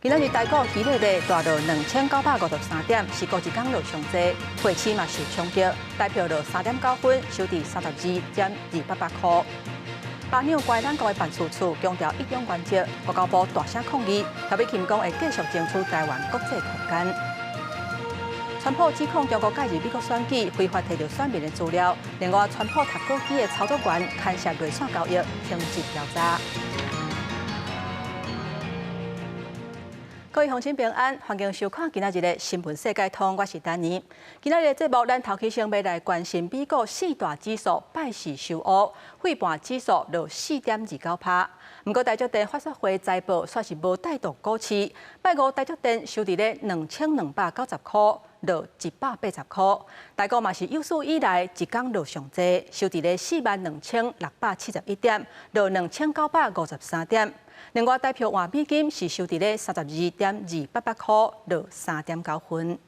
今仔日台股期內的大落2953點，是過一工落上濟，匯市嘛受衝擊，台票落3.9分，收佇32.288箍。巴紐關咱國的辦事處強調一中原則，外交部大聲抗議，特別強講會繼續爭取台灣國際空間。川普指控中國介入美國選舉，非法提著選民的資料。另外，川普禿鷹機的操作員牽涉內線交易，停職調查。各位鄉親平安，歡迎收看今仔日的新聞世界通，我是丹妮。今仔日的節目，咱頭起先欲來關心美國四大指數拜四收烏，費半指數落4.29趴。毋過台積電法說會財報煞是無帶動股市，拜五台積電收佇咧2290箍，落180箍。台股嘛是有史以來一工落上濟，收佇咧42,671點，落2953點。另外，台票換美金是收佇咧32.288箍，落3.9分。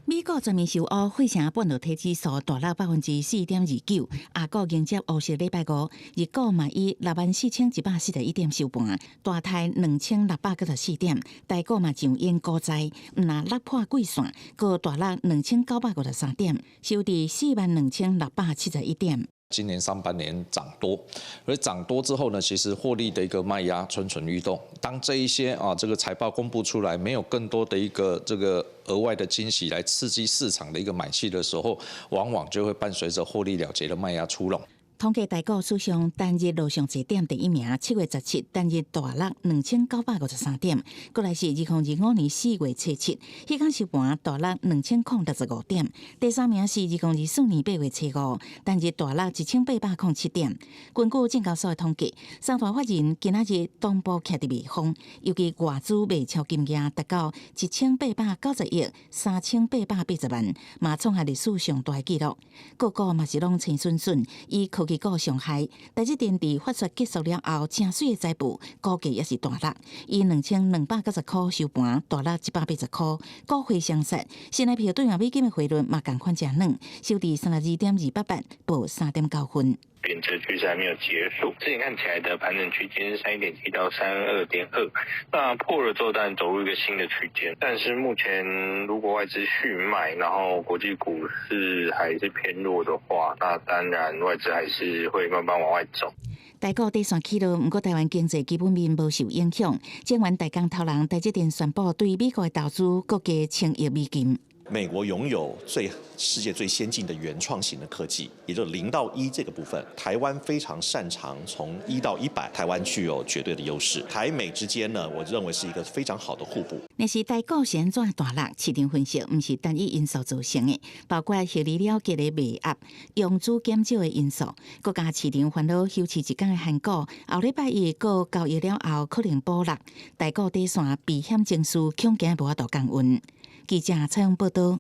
美股全面收烏，費城半導體指數大落4.29%，亞股迎接烏色禮拜五，日股嘛以64,141點收盤，大刣2694點，台股嘛上演股災，毋若落破季線，閣大落2953點，收佇42,671點。今年上半年漲多，而漲多之後呢，其實獲利的一個賣壓蠢蠢欲動。當這一些啊這個財報公布出來，沒有更多的一個這個額外的驚喜來刺激市場的一個買氣的時候，往往就會伴隨着獲利了結的賣壓出籠。統計台股史上單日落上濟點第一名，7月17單日大落2953點，過來是2025年4月初7，彼工收盤大落2065點。第三名是2024年8月初5，單日大落1807點。根據證交所的統計，三大法人今仔日同步徛佇賣方，尤其外資賣超金額達到1890億3880萬，嘛創下歷史上大紀錄。個股嘛是攏青筍筍，以科技股上害，台積電佇法說結束了後，誠媠的財報股價也是大落，以2290箍收盤，大落180箍，股匯雙殺。新台票對換美金的匯率嘛仝款誠軟，收佇32.288，報3.9分。貶值趨勢還沒有結束，之前看起來的盤整區間是31.7到32.2，那破了之後當然走入一個新的區間，但是目前如果外資續賣，然後國際股市還是偏弱的話，那當然外資還是會慢慢往外走。台股底線起落，毋過台灣經濟基本面無受影響。晶圓代工頭人台積電宣布對美國的投資閣加1000億美金。美國擁有最世界最先進的原創型的科技，也就是0到1這個部分，台灣非常擅長從1到100，台灣具有絕對的優勢。台美之間呢，我認為是一個非常好的互補。若是台股是按怎大落，市場分析毋是單一因素造成的，包括獲利了結的賣壓、融資減少的因素，閣加市場煩惱休市一工的韓股，後禮拜一閣交易了後可能補落，台股底線避險情緒恐驚無法度降溫。記者採訪報導。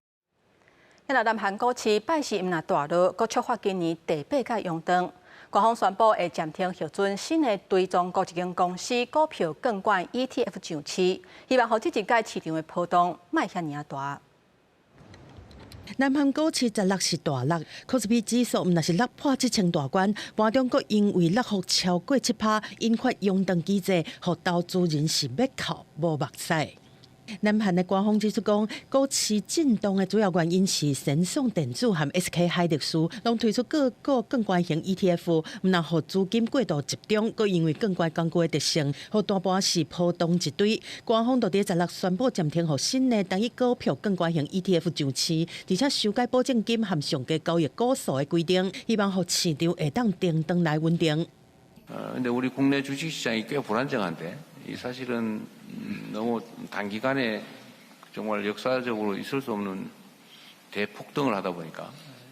那南韓股市拜四毋若大落，閣觸發今年第八屆熔斷。官方宣布會暫停核准新的追蹤各一間公司股票槓桿 ETF 上市，希望予這一屆市場的波動莫遐爾仔大。南韓股市十六是大落，コスピ指數毋若是落破7000大關，盤中閣因為落幅超過7趴，引發熔斷機制，予投資人是欲哭無目屎。南韓的官方指出講，股市震盪的主要原因是三星電子和 SK 海力士攏推出個股槓桿型 ETF，毋若予資金過度集中，閣因為槓桿工具的特性，予大盤是波動一堆。官方就佇十六宣布暫停予新的單一股票槓桿型 ETF 上市，而且修改保證金和上低交易股數的規定，希望予市場會當定轉來穩定。 근데우리국내주식시장이꽤불안정한데이사실은 너무 단기간에 정말 역사적으로 있을 수 없는 대폭등을 하다 보니까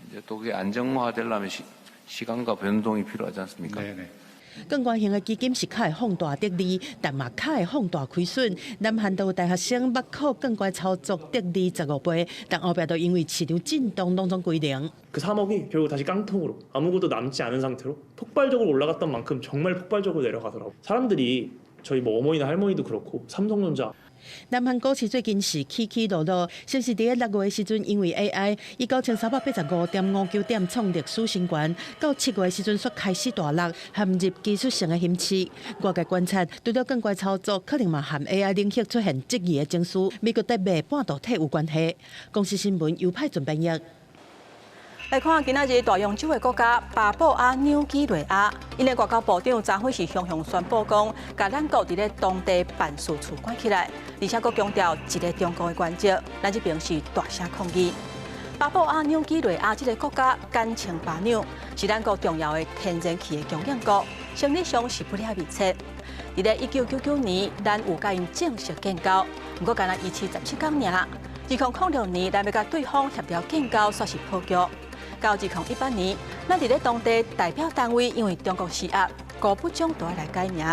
이제 또 그게 안정화되려면 시간과 변동이 필요하지 않습니까? 네네. 槓桿型的基金是較會放大得利，但嘛較會放大虧損。南韓都有大學生捌靠槓桿操作得利15倍，但後壁都因為市場震動攏總歸零。 그 3억이 결국 다시 깡통으로 아무것도 남지 않은 상태로 폭발적으로 올라갔던 만큼 정말 폭발적으로 내려가더라고. 사람들이 저희 뭐 어머니나 할머니도 그렇고 삼성전자 南韓股市最近是起起落落，先是佇6月時陣，因為 AI 以9385.59點創歷史新高，到7月時陣煞開始大落，陷入技術性的熊市。外界觀察，除了摃龜操作，可能嘛和 AI 領域出現質疑的情緒，美國在賣半導體有關係。公視新聞由派準編譯。來看今仔日大洋洲的國家巴布亞紐幾內亞，𪜶的外交部長昨昏是雄雄宣布講，共咱國佇咧當地辦事處關起來，而且閣強調一个中國的原則，咱這邊是大聲抗議。巴布亞紐幾內亞這个國家簡稱巴紐，是咱國重要的天然氣的供應國，生理上是不了密切。佇咧1999年，咱有共𪜶正式建交，毋過干焦維持17工爾。2006年，咱欲共對方協調建交，煞是破局。到2018年，咱佇咧當地代表單位因為中國施壓，高不將都愛來改名。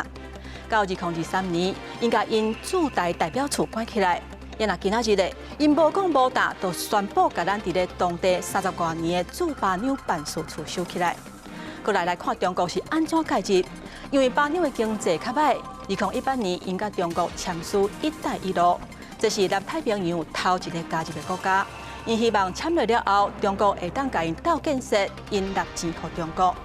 到2023年，𪜶共𪜶駐台代表處關起來。啊若今仔日咧，𪜶無講無答，就宣布共咱佇咧當地30外年的駐巴紐辦事處收起來。閣來來看中國是按怎介入？因為巴紐的經濟較䆀，2018年𪜶佮中國簽署“一帶一路”，這是南太平洋頭一个加入的國家。𪜶希望簽落了後，中國會當共𪜶鬥建設，𪜶納錢予中國，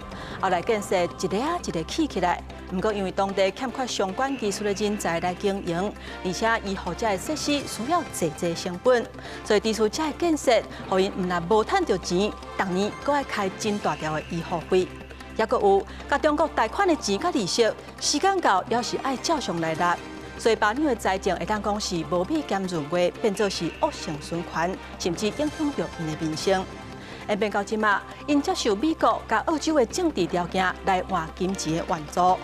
後來建設一个仔一个起起來。毋過因為當地欠缺相關技術的人才來經營，而且醫護這个設施需要濟濟成本，所以支持這个建設，予𪜶毋但無趁著錢，逐年閣愛開真大條的醫護費，抑閣有共中國貸款的錢佮利息，時間到猶是愛照常來納。所以巴紐的財政會當講是無米兼閏月，變做是惡性循環，甚至影響著𪜶的民生。演變到這馬，𪜶接受美國佮澳洲的政治條件來換金錢的援助。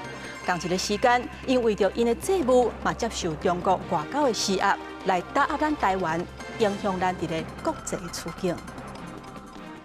仝一个時間，𪜶為著𪜶的債務，嘛接受中國外交的施壓，來打壓咱台灣，影響咱佇咧國際處境。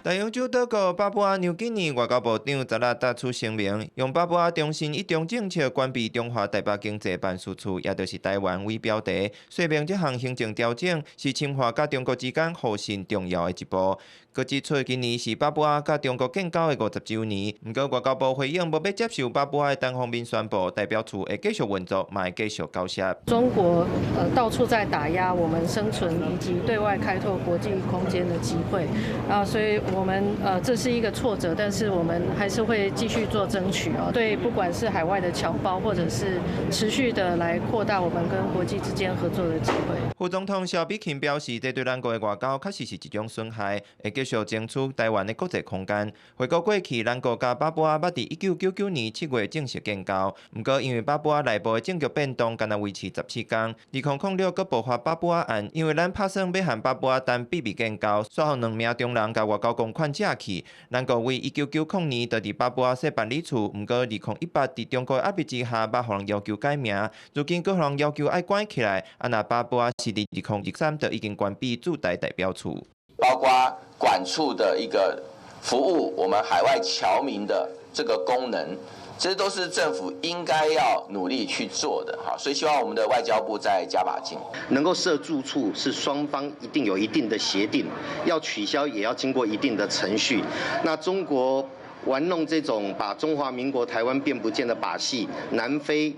大洋洲島國巴布亞紐幾內外交部長十六發出聲明，用巴布亞重申一中政策關閉中華台北經濟辦事處，也就是台灣為標題，說明這項行政調整是深化佮中國之間互信重要的一步。閣指出今年是巴布亞佮中國建交的50週年，毋過外交部回應無欲接受巴布亞的單方面宣布，代表處會繼續運作，嘛會繼續交涉。中國到處在打壓我們生存以及對外開拓國際空間的機會，啊，所以我們這是一個挫折，但是我們還是會繼續做爭取哦。對，不管是海外的僑胞，或者是持續的來擴大我們跟國際之間合作的機會。副總統蕭美琴表示，這對咱國的外交確實是一種損害，會繼續爭取台灣的國際空間。回顧過去，咱國佮巴布亞捌佇1999年7月正式建交，毋過因為巴布亞內部的政局變動，干焦維持17工。2006閣爆發巴布亞案，因為咱拍算欲和巴布亞談秘密建交，煞予兩名中人共外交公款借去。咱國為1990年就佇巴布亞設辦理處，毋過2018佇中國壓力之下，捌予人要求改名，如今閣予人要求愛關起來。啊，若巴布亞是佇2023就已經關閉駐台代表處，包括館處的一個服務我們海外僑民的這個功能，這都是政府應該要努力去做的哈，所以希望我們的外交部再加把勁。能夠設駐處是雙方一定有一定的協定，要取消也要經過一定的程序。那中國玩弄這種把中華民國台灣變不見的把戲，南非、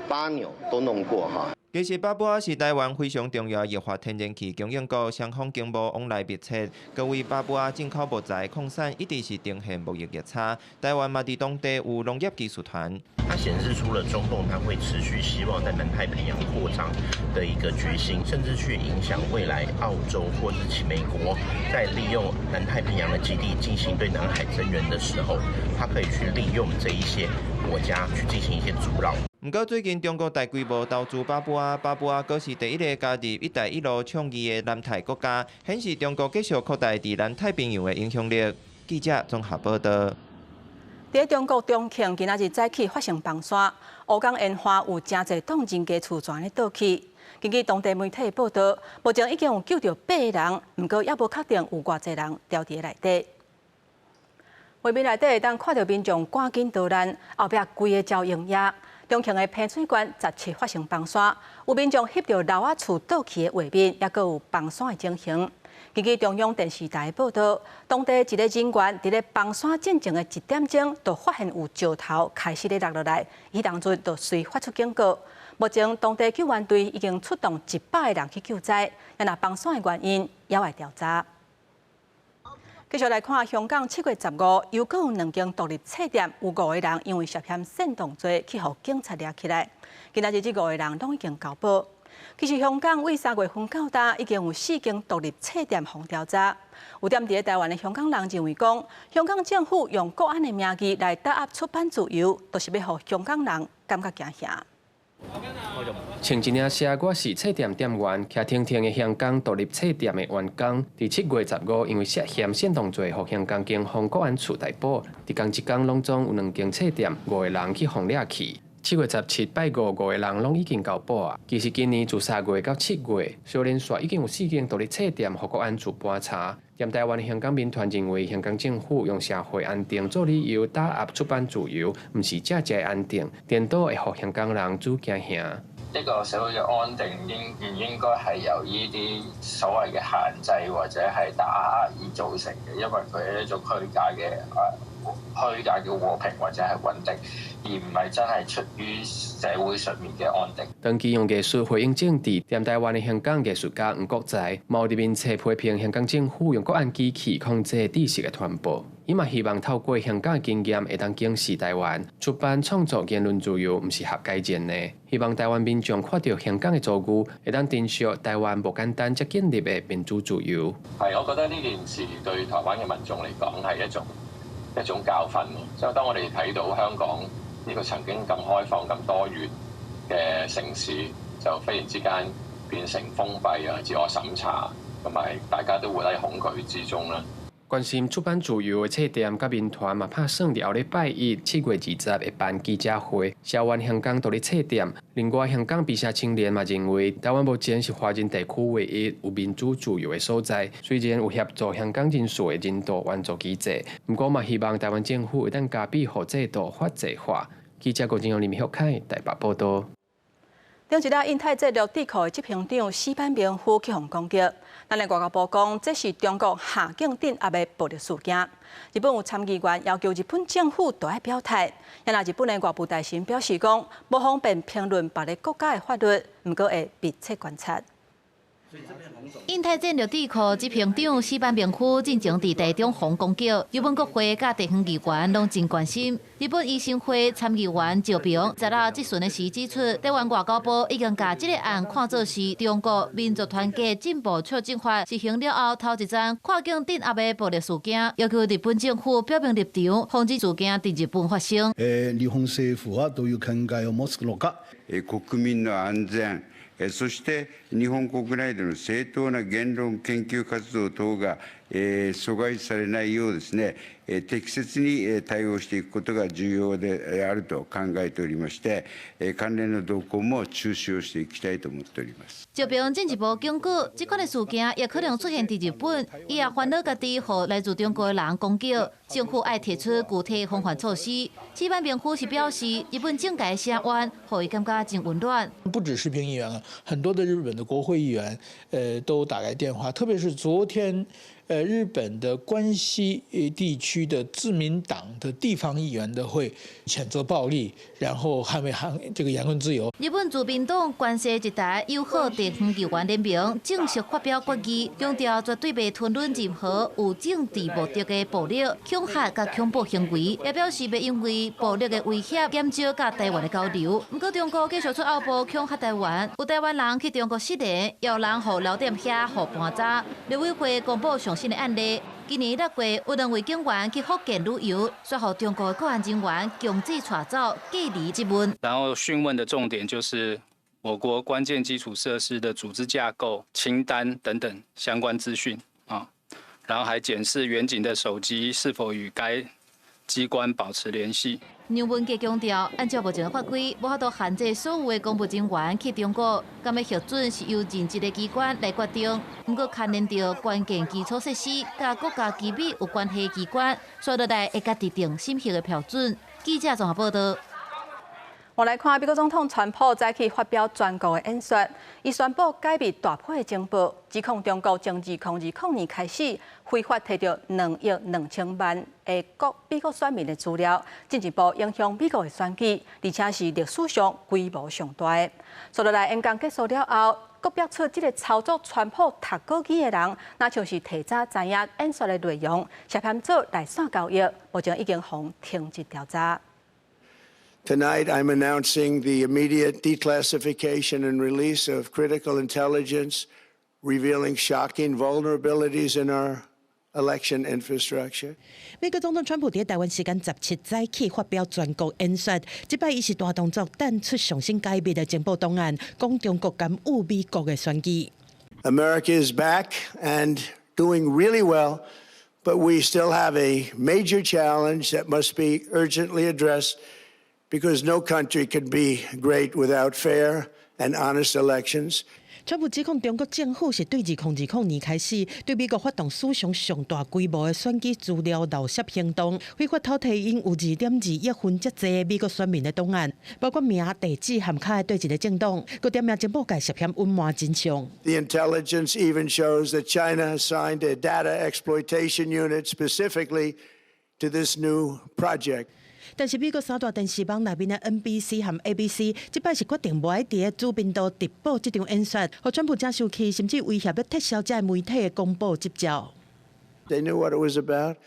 巴紐都弄過哈。其實巴布亞是台灣非常重要的液化天然氣供應國，雙方經貿往來密切。閣為巴布亞進口木材、礦產，一直是呈現貿易逆差。台灣嘛佇當地有農業技術團。它顯示出了中共它會持續希望在南太平洋擴張的一個決心，甚至去影響未來澳洲或者是美國在利用南太平洋的基地進行對南海增援的時候，它可以去利用這一些國家去進行一些阻撓。毋過最近中國大規模投資巴布亞，巴布亞閣是第一个加入“一帶一路”倡議的南太國家，顯示中國繼續擴大佇南太平洋的影響力。記者綜合報道。佇中國重慶今仔日早起發生崩山，烏江沿岸有誠濟棟人家厝全咧倒去。根據當地媒體報道，目前已經有救著八个人，毋過猶無確定有偌濟人牢佇內底。畫面內底會當看著民眾趕緊逃難，後壁規个招鷹夜。重慶的彭水縣17發生崩山，有民眾翕著樓仔厝倒去的畫面，抑閣有崩山的情形。根據中央電視台報道，當地一个人員佇咧崩山進前的1點鐘，就發現有石頭開始咧落落來，彼當陣就隨發出警告。目前當地救援隊已經出動100個人去救災，若崩山的原因猶愛調查。繼續來看香港7月15，又閣有兩間獨立冊店，有五個人因為涉嫌煽動罪去予警察掠起來。今仔日這五個人攏已經交保。其實香港對3月份到今已經有四間獨立冊店予調查。有踮佇咧台灣的香港人認為講，香港政府用國安的名義來打壓出版自由，就是欲予香港人感覺驚嚇。穿一領寫我是冊店店員，徛挺挺的香港獨立冊店的員工，佇7月15因為涉嫌煽動罪，予香港警方國安處逮捕。佇仝一工攏總有兩間冊店，五個人去予掠去。7月17拜五，五個人攏已經交保啊。其實今年自3月到7月，小連續已經有四間獨立冊店予國安處盤查。踮台灣的香港民團認為，香港政府用社會安定做理由打壓出版自由，毋是正正的安定，顛倒會予香港人愈驚嚇。一個社會嘅安定應唔應該係由呢啲所謂嘅限制或者係打壓而造成嘅？因為佢係一種虛假嘅和平或者係穩定，而唔係真係出於社會上面嘅安定。長期用藝術回應政治，踮台灣的香港藝術家黃國才，嘛佇面冊批評香港政府用國安機器控制知識的傳播。伊嘛希望透過香港經驗，會當警示台灣出版創作言論自由，毋是合改善的。希望台灣民眾看著香港的遭遇，會當珍惜台灣無簡單才建立的民主自由。係，我覺得呢件事對台灣嘅民眾嚟講係一種教訓。即係當我哋睇到香港呢個曾經咁開放、咁多元嘅城市，就忽然之間變成封閉啊、自我審查，同埋大家都活喺恐懼之中啦。關心出版自由的冊店佮民團嘛，拍算佇後禮拜一7月20會辦記者會，聲援香港獨立冊店。另外，香港卑詩青年嘛認為，台灣目前是華人地區唯一有民主自由的所在。雖然有協助香港人士的人道援助機制，毋過嘛希望台灣政府會當加庇護制度法制化。記者郭金勇、林玉凱台北報導。頂一日，印太戰略智庫的執行長矢板明夫去予攻擊。咱的外交部講，這是中國下境鎮壓的暴力事件。日本有參議員要求日本政府著愛表態。若日本的外務大臣表示講，無方便評論別个國家的法律，毋過會密切觀察。印太戰略智庫執行長矢板明夫進前佇台中予攻擊，日本國會佮地方議員攏真關心。日本維新會參議員石平十六質詢的時指出，台灣外交部已經共這个案看做是中國民族團結進步促進法實行了後頭一樁跨境鎮壓的暴力事件，要求日本政府表明立場，防止事件佇日本發生。日本政府はどういう考えを持つのか。国民の安全、そして日本国内での正当な言論研究活動等が阻害されないようですね、適切に対応していくことが重要であると考えておりまして、関連の動向も注視をしていきたいと思っております。石平進一步警告，這款的事件也可能出現佇日本，伊也煩惱家己予來自中國的人攻擊，政府愛提出具體防範措施。矢板明夫是表示，日本政界聲援，予伊感覺真溫暖。不只是評議員啊，很多的日本的國會議員，都打來電話，特別是昨天。日本的關西地區的自民黨的地方議員的會譴責暴力，然後捍衛這個言論自由。日本自民黨關西一帶友好地方議員聯盟正式發表決議，強調絕對袂吞忍任何有政治目的的暴力、恐嚇佮恐怖行為，也表示袂因為暴力的威脅減少佮台灣的交流。毋過中國繼續出後部恐嚇台灣，有台灣人去中國失聯，也有人予留踮遐予盤查。陸委會公布上新的案例，今年6月有兩位警員去福建旅遊，煞予中國國安人員強制帶走隔離質問。然後訊問的重點就是我國關鍵基礎設施的組織架構、清單等等相關資訊啊，然後還檢視員警的手機是否與該機關保持聯繫。梁文傑強調，按照目前的法規，無法度限制所有的公務人員去中國，敢欲核准是由任職的機關來決定。毋過，牽連著關鍵基礎設施佮國家機密有關係的機關，紲落來會共制定審核的標準。記者綜合報導。我來看美國總統川普早起發表全國的演說，伊宣布解密大批的情報，指控中國從2020年開始非法提著2億2千萬的國美國選民的資料，進一步影響美國的選舉，而且是歷史上規模上大的。紲落來演講結束了後，閣爆出這个操作川普讀稿機的人，若像是提早知影演說的內容，涉嫌做內線交易，目前已經予停職調查。 Tonight, I'm announcing the immediate declassification and release of critical intelligence revealing shocking vulnerabilities in our election infrastructure. 美國總統川普佇台灣時間17早起發表全國演說，這擺伊是大動作，擲出上新解密的情報檔案，講中國干預美國的選舉。 America is back and doing really well, but we still have a major challenge that must be urgently addressed, because no country can be great without fair and honest elections. 川普指控中國政府是對2020年開始對美國發動史上上大規模的選舉資料盜竊行動，非法偷提𪜶有2.2億份遮濟美國選民的檔案，包括名、地址和跤佇一个政黨，閣點名情報界涉嫌隱瞞真相。 The intelligence even shows that China assigned a data exploitation unit specifically to this new project. 但是美國三大電視網內面的 NBC 和 ABC，這擺是決定無愛佇咧主頻道直播這場演說，予川普誠生氣，甚至威脅欲撤銷這个媒體的廣播執照。 They knew what it was about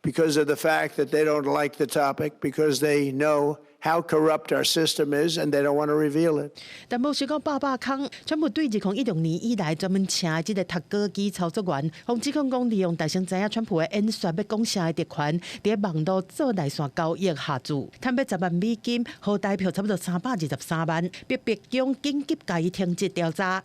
because of the fact that they don't like the topic, because they know how corrupt our system is, and they don't want to reveal it. 但無想到百百空，川普對2016年以來專門請的這个讀稿機操作員，予指控講利用大聲知影川普的演說欲講啥的特權，佇網路做內線交易下注，趁欲10萬美金，合台票差不多323萬，逼白宮緊急共伊停職調查。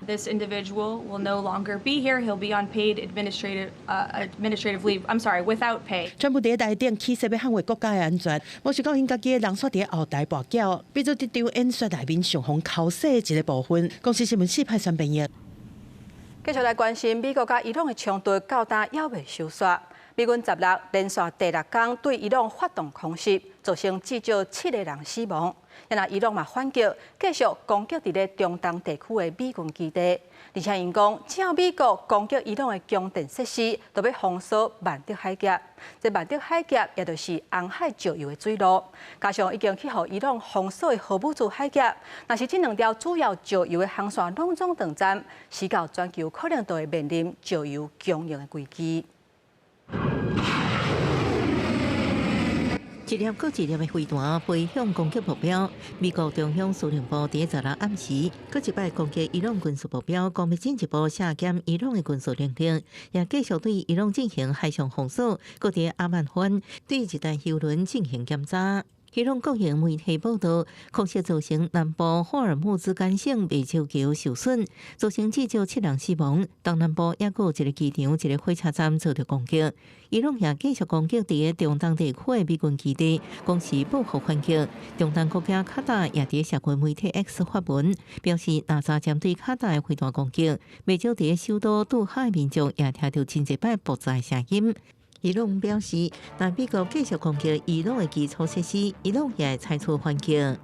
This individual will no longer be here. He'll be on paid administrative leave. I'm sorry, without pay. 川普佇台頂起誓欲捍衛國家的安全，無想到𪜶家己的人煞佇後台跋筊，變做這場演說內面上予剾洗的一个部分。公視新聞四派選編譯。繼續來關心美國佮伊朗的衝突，到今猶未收煞。美軍16連續第六工對伊朗發動空襲，造成至少七个人死亡。若伊朗嘛反擊，繼續攻擊佇咧中東地區的美軍基地，而且𪜶講，只要美國攻擊伊朗的供電設施，就欲封鎖曼德海峽。這曼德海峽也就是紅海石油的水路，加上已經去予伊朗封鎖的荷姆茲海峽，若是這兩條主要石油的航線攏總斷絕，時到全球可能都會面臨石油供應的危機。一粒閣一粒的飛彈飛向攻擊目標。美國中央司令部佇16暗時，閣一擺攻擊伊朗軍事目標，講欲進一步削減伊朗的軍事能力，也繼續對伊朗進行海上封鎖，閣佇阿曼灣對一台油輪進行檢查。伊朗國營媒體報道，空襲造成南部霍爾木茲干省袂少橋受損，造成至少七人死亡。東南部也閣有一个機場、一个火車站遭著攻擊。伊朗也繼續攻擊佇中東地區的美軍基地，講是報復反擊。中東國家卡達也佇社群媒體 X 發文，表示若早針對卡達的飛彈攻擊，袂少佇首都杜哈的民眾也聽著真濟擺爆炸的聲音。伊朗表示，若美國繼續攻擊伊朗的基礎設施，伊朗也會採取反擊。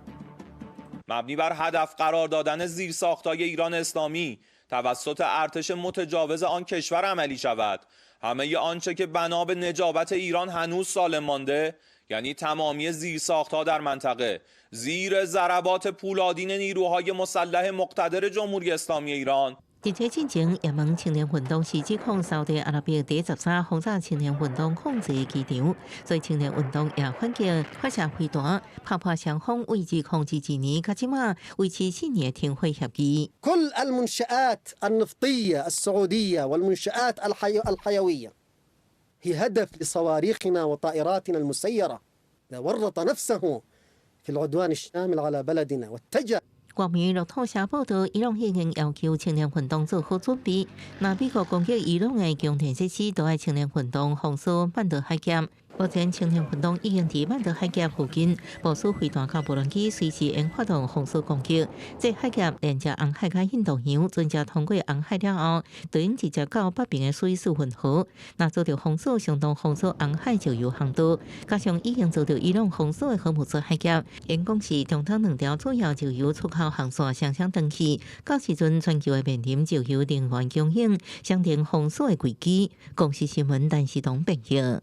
مبنی بر هدف قرار دادن زیرساختهای ایران اسلامی توسط ارتش متجاوز آن کشور عملی شود همه آنچه که بنا به نجابت ایران هنوز سالم مانده یعنی تمامی زیرساختها در منطقه زیر ضربات پولادین نیروهای مسلح مقتدر جمهوری اسلامی ایران 佇這進前，也門青年運動是指控沙特阿拉伯佇13轟炸青年運動控制的機場，所以青年運動也反擊發射飛彈，拍破雙方為2021年到這馬維持4年的停火協議。 كل المنشآت النفطية السعودية والمنشآت الحيوية هي هدف لصواريخنا وطائراتنا المسيرة ورط نفسه في العدوان الشامل على بلدنا واتجه 外媒路透社報道，伊朗已經要求青年運動做好準備。若美國攻擊伊朗的供電設施，都愛青年運動封鎖曼德海峽。目前，青年運動已經佇曼德海峽附近部署飛彈佮無人機，隨時會發動封鎖攻擊。這海峽連接紅海佮印度洋，船隻通過紅海了後，就用直接到北邊的蘇伊士運河。若遭著封鎖，相當封鎖紅海石油航道，加上已經遭著伊朗封鎖的荷姆茲海峽，𪜶講是中東兩條主要石油出口航線雙雙斷去。到時陣全球會面臨石油能源供應雙重封鎖的危機。公視新聞陳時東編譯。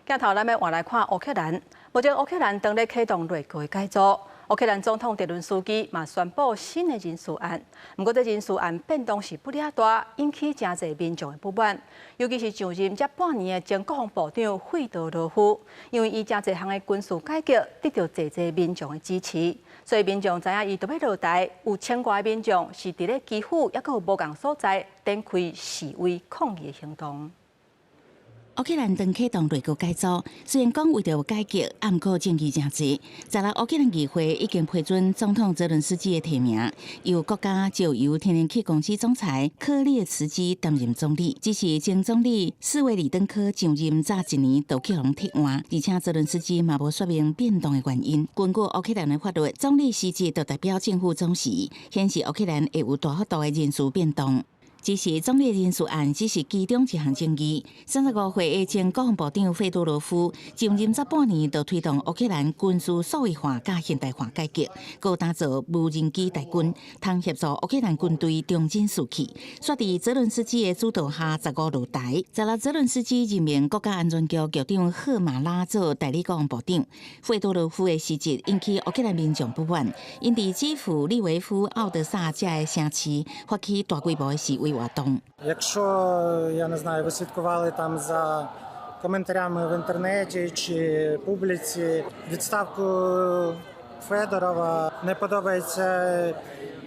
鏡頭咱欲換來看烏克蘭，目前烏克蘭正咧啟動內閣的改組，烏克蘭總統澤倫斯基嘛宣布新的人事案，毋過這人事案變動是不爾大，引起誠濟民眾的不滿。尤其是上任才半年的前國防部長費多羅夫，因為伊誠濟項的軍事改革得著濟濟民眾的支持，所以民眾知影伊著欲落台，有千外民眾是佇咧基輔抑閣有無仝所在展開示威抗議的行動。烏克蘭正啟動內閣改組，雖然講為著改革，啊，毋過爭議誠濟。昨日烏克蘭議會已經批准總統澤倫斯基的提名，由國家石油天然氣公司總裁科列茨基擔任總理。只是前總理斯維里登科上任早一年就予人撤換，而且澤倫斯基嘛無說明變動的原因。根據烏克蘭的法律，總理辭職就代表政府總辭，顯示烏克蘭會有大幅度的人事變動。只是總理人事案只是其中一項爭議。35歲的前國防部長費多羅夫上任才半年，就推動烏克蘭軍事數位化佮現代化改革，閣打造無人機大軍，通協助烏克蘭軍隊重振士氣。煞佇澤倫斯基的主導下，15落台。昨日澤倫斯基任命國家安全局局長赫馬拉做代理國防部長。費多羅夫的辭職引起烏克蘭民眾不滿，𪜶佇基輔、利維夫、奧德薩這个城市發起大規模的示威活動。 Якщо, я не знаю, ви слідкували там за коментарями в інтернеті чи публіці, відставку Федорова не подобається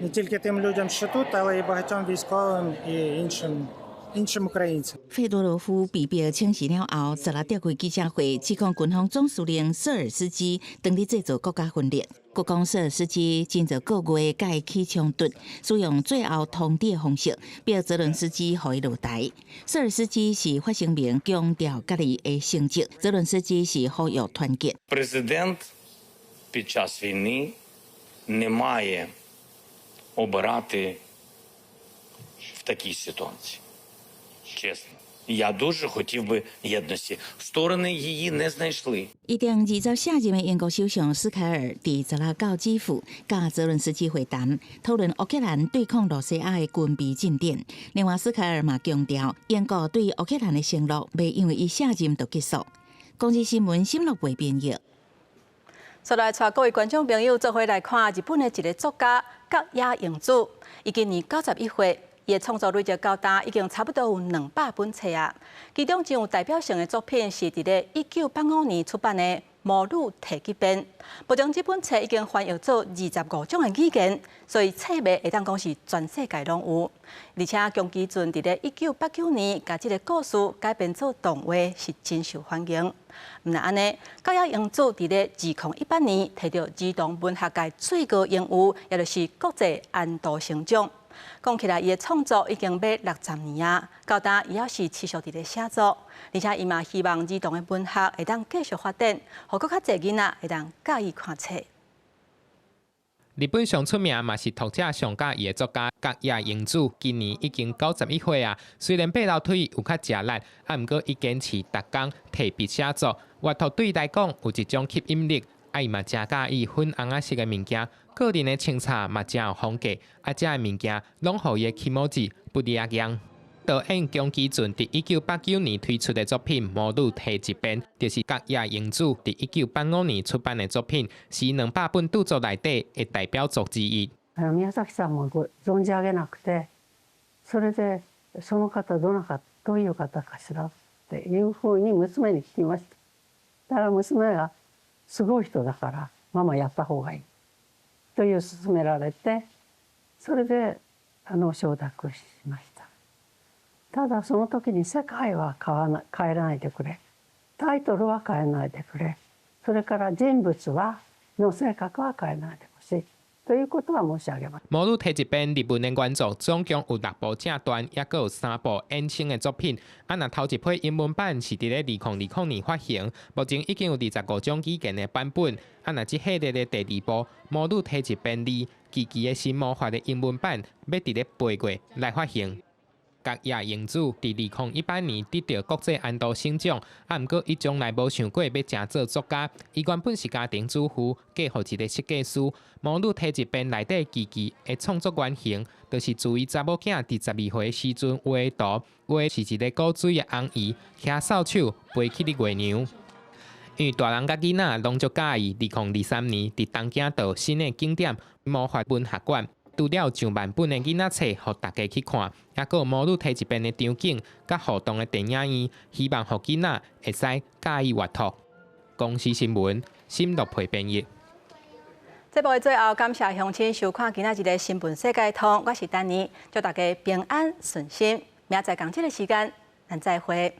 не тільки тим людям, що тут, але й багатьом військовим і іншим українцям. 費多羅夫被迫請辭了後，昨日召開記者會，指控軍方總司令瑟爾斯基當咧製造國家分裂。閣講瑟爾斯基真濟個月共伊起衝突，使用最後通牒的方式，逼澤倫斯基予伊落台。瑟爾斯基是發聲明強調家己的成績，澤倫斯基是呼籲團結。 Президент під час війни не має обирати в такій ситуації. Чесно. Я дуже хотів би єдності. Сторони її не знайшли. 已經二十四任的英國首相斯凱爾佇昨日到基輔，佮澤倫斯基會談，討論烏克蘭對抗羅西亞的軍備進展。另外，斯凱爾嘛強調，英國對烏克蘭的承諾袂因為伊卸任就結束。公視新聞沈樂培編譯。接來帶各位觀眾朋友做伙來看日本的一个作家角野榮子，伊今年91歲。伊的創作累積到今已經差不多有200本冊啊。其中真有代表性的作品是佇咧1985年出版的《魔女提吉編》。目前這本冊已經翻譯做25種的語言，所以冊賣會當講是全世界攏有。而且宮崎駿佇咧1989年共這个故事改編做動畫，是真受歡迎。毋但按呢，角野榮子佇咧2018年提著兒童文學界最高榮譽，也就是國際安徒生獎。講起來，伊的創作已經欲60年啊，到今伊猶是持續佇咧寫作，而且伊嘛希望兒童的文學會當繼續發展，予閣較濟囡仔會當佮意看冊。日本上出名嘛是讀者上佮意的作家角野榮子，今年已經91歲啊。雖然爬樓梯有較食力，啊，毋過伊堅持逐工提筆寫作，閱讀對伊來講有一種吸引力。啊，伊嘛誠佮意粉紅仔色的物件，個人的穿插嘛誠有風格，啊，遮的物件攏予伊的気持ち不離仔樣。導演宮崎駿佇1989年推出的作品《魔女提吉編》，就是角野榮子佇1985年出版的作品，是200本著作內底的代表作之一。宮崎さんもご存じ上げなくて、それでその方どなかどういう方かしらっていうふうに娘に聞きました。だから娘がすごい人だからママやった方がいいという勧められて、それで承諾しました。ただその時に世界は変えないでくれ、タイトルは変えないでくれ、それから人物はの性格は変えないでほしい。ということは申し上げます。魔女提一編日文的原作總共有六部正傳，抑閣有三部衍生的作品。啊，若頭一批英文版是佇咧2020年發行，目前已經有25種語言的版本。啊，若這系列的第二部《魔女提一編二：琪琪的新魔法》的英文版，欲佇咧8月來發行。角野榮子佇2018年得著國際安徒生獎，啊，毋過伊從來無想過欲成做作家。伊原本是家庭主婦，嫁予一個設計師。魔女提一編內底琪琪的創作原型，就是自伊查某囝佇12歲時陣畫的圖，畫的是一個古錐的紅魚，騎掃帚飛去佇月娘。因為大人佮囡仔攏足佮意，2023年佇東京都新的景點魔法文學館，除了上萬本的囡仔冊，予大家去看，抑閣有魔女提一編的場景，佮互動的電影院，希望予囡仔會使佮意閱讀。公視新聞，新樂培編譯。節目的最後，感謝鄉親收看今仔日的新聞世界通，我是丹妮，祝大家平安順心。明仔載仝這个時間，咱再會。